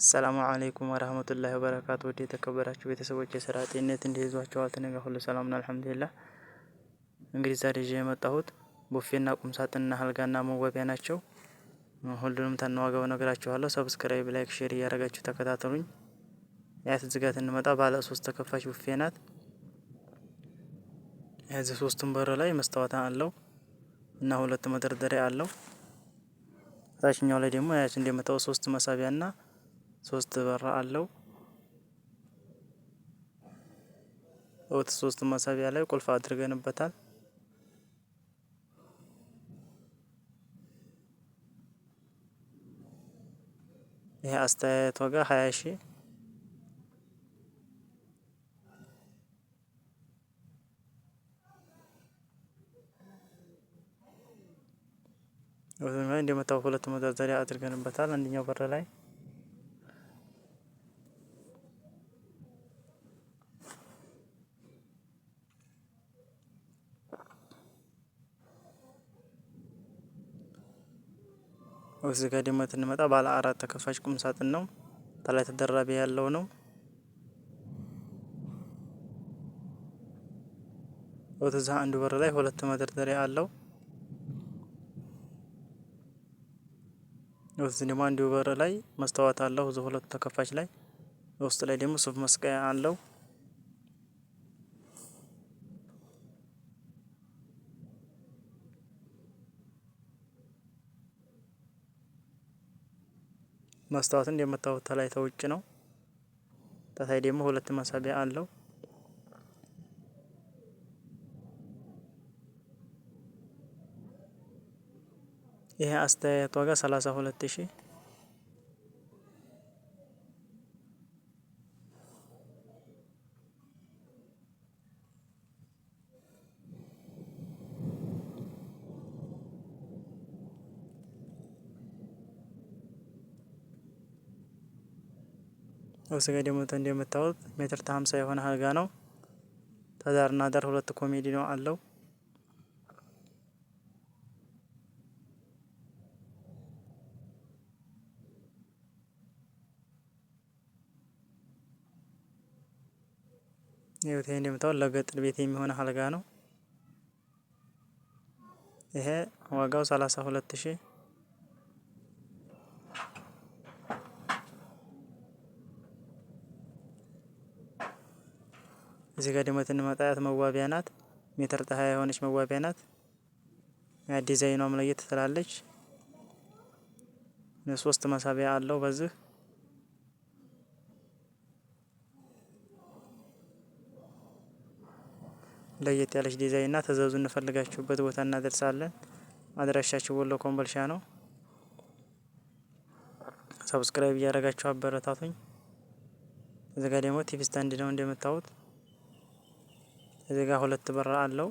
السلام عليكم ورحمة الله وبركاته። ውድ የተከበራችሁ ቤተሰቦች የስራ ጤንነት እንዲይዟቸዋል ተነጋ ሁሉ ሰላም ነው፣ الحمد لله። እንግዲህ ዛሬ ይዤ የመጣሁት ቡፌና ቁም ሳጥንና አልጋና መዋቢያ ናቸው። ሁሉንም ተነዋጋው እነግራችኋለሁ። subscribe፣ like፣ share እያደረጋችሁ ተከታተሉኝ። ያት ዝጋት እንመጣ ባለ ሶስት ተከፋች ቡፌ ናት። የዚህ ሶስቱን በር ላይ መስታወት አለው እና ሁለት መደርደሪያ አለው። ታችኛው ላይ ደግሞ ያች እንደምታው ሶስት መሳቢያና ሶስት በር አለው። ወጥ ሶስት መሳቢያ ላይ ቁልፍ አድርገንበታል። ይሄ አስተያየት ዋጋ 20 ሺህ። እንደምታው ሁለት መደርደሪያ አድርገንበታል አንደኛው በር ላይ። እዚህ ጋር ደግሞ ስንመጣ ባለ አራት ተከፋች ቁም ሳጥን ነው። ከላይ ተደራቢ ያለው ነው። ወደዛ አንዱ በር ላይ ሁለት መደርደሪያ አለው። ወደዚህ ደግሞ አንዱ በር ላይ መስታወት አለው። እዚህ ሁለቱ ተከፋች ላይ ውስጥ ላይ ደግሞ ሱፍ መስቀያ አለው። መስታወት እንደምታዩት ተላይ ተውጭ ነው። ታታይ ደግሞ ሁለት መሳቢያ አለው። ይሄ አስተያየት ዋጋ 32,000። እዚህ ጋር ደግሞ እንደምታዩት ሜትር ከ50 የሆነ አልጋ ነው። ተዳርና ዳር ሁለት ኮሜዲ ነው አለው። ይሄ እንደምታዩት ለገጠር ቤት የሚሆን አልጋ ነው። ይሄ ዋጋው 32,000። እዚህ ጋር ደግሞ ስንመጣ መዋቢያ ናት። ሜትር ከ20 የሆነች መዋቢያ ናት። ዲዛይኗም ለየት ትላለች። ሶስት መሳቢያ አለው በዚህ። ለየት ያለች ዲዛይን ናት። ትዘዙ፣ እንፈልጋችሁበት ቦታ እናደርሳለን። አድራሻችሁ ወሎ ኮምቦልቻ ነው። subscribe እያደረጋችሁ አበረታቱኝ። እዚህ ጋር ደግሞ TV stand ነው እንደምታዩት። እዚህ ጋር ሁለት በር አለው።